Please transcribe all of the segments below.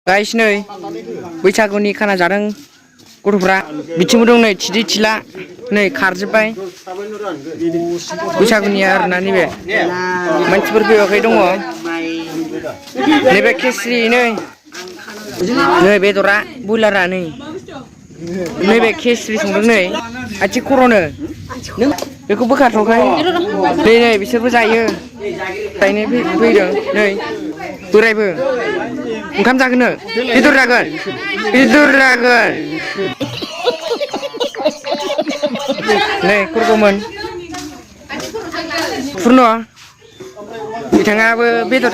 guys नै बैसागुनि खाना जादों गथ'फ्रा बिथिंबो दं नै थिदि थिला नै खारजोब्बाय बैसागुनि आरोना नैबे मानसिफोर फैयाखै दङ नैबे केसरि नै बेदरा बयलारा नै नैबे केसरि संदों नै आथिं खर'नो बेखौ बोखारथ'खाय नै बिसोरबो जायो जायनो फैदों नै बोरायबो ओंखाम जागोननो बेदर जागोन नै खरगौमोन फुर्न बिथाङाबो बेदर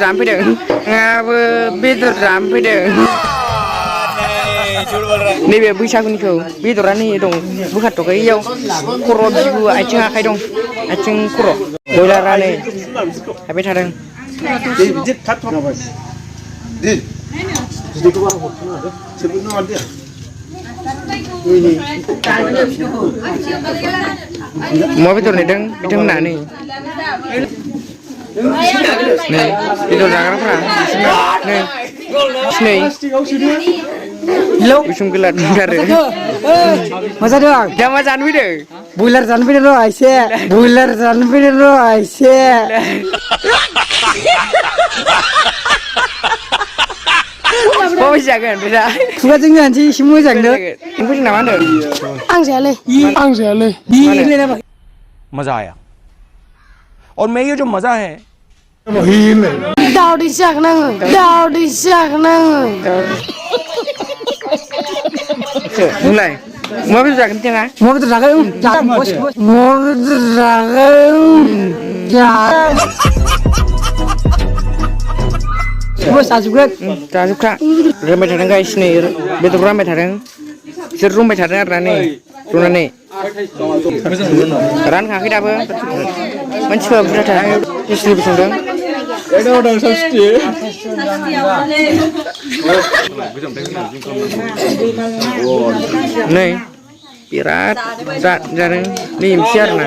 जानो फैदों नैबे बैसागुनिखौ बेदरा नै दं बोखारथ'खै इयाव खर' बिबु आथिं आखाइ दं आथिं खर' बयलारा नै हाबबाय थादों अमा बेदर नेदों बिथांमोना नै बेदर जाग्राफ्रा नै उसुं गोलाद आरो मा जादों दा मा जानो फैदों बयलार जानो फैदों र' एसे माबायदि जागोन बेरा खुगाजों जानोसै एसे मोजांनो एम्फौजों नामा होनदों आं जायालै मजा आया और मैं ये जो मजा है दावदैसो जागोन आङो बुंलाय अमा बेदर जागोन बिथाङा अमा बेदर जागोन जाजोबखा रोंबाय थादों गाइस नै बेदरखौ रानबाय थादों बिसोर रुमबाय थादों आरोना नै रुनानै रानखाङाखै दाबो मानसिफोरा बुरजाथार केसरिबो संदों नै बिराद जादों नै एमसि आरोना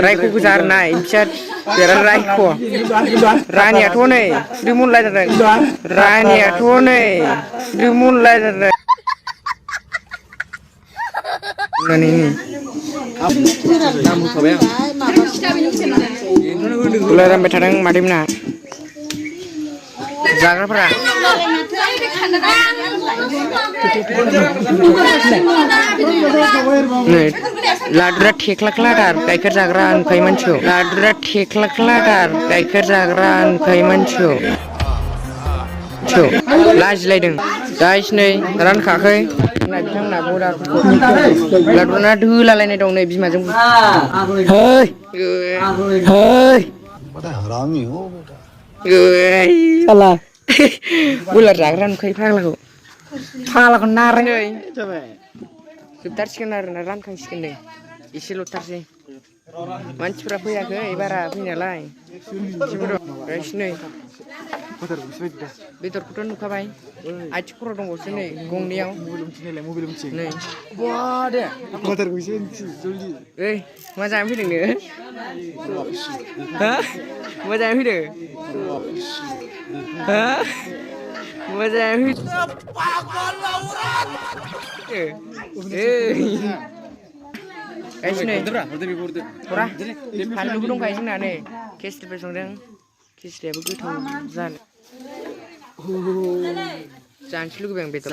रायख' गोजा आरोना एमसिया बिराद रायख' रानियाथ' नै खुदै मुनलायथारदों बुलाय रानबाय थादों मादैमोना जाग्राफोरा नै लादुरा थेख्लाख्लादार गाइखेर जाग्रा नुखायो मानसिखौ लाजिलायदों गाइस नै रानखाखै बिथांमोना लादुराना दोलालायनाय दं नै बिमाजों बयलार जाग्रा नुखायो फाग्लाखौ नारै जोबथारसिगोन आरोना रानखांसिगोन नै एसेल'थारसै मानसिफ्रा फैयाखै बारा फैनायालाय नै बेदरखौथ' नुखाबाय आथिं खर' दंबावसो नै गंनैयाव नै ओइ मा जानो फैदों नो मा जानो फैदों फानलुबो दंखायो जोंना नै केसरिबो संदों केसरियाबो गोथाव जानोसो लुगैबाय आं बेदर